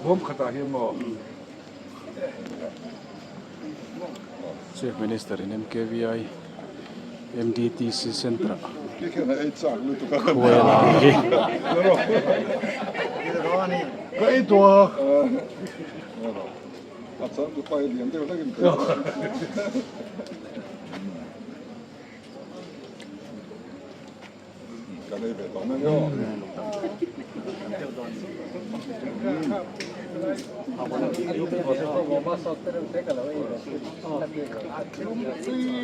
Bawm khatah hian maw? Chief Minister in MKVI MDTC Centre ah khuai a la ang hi.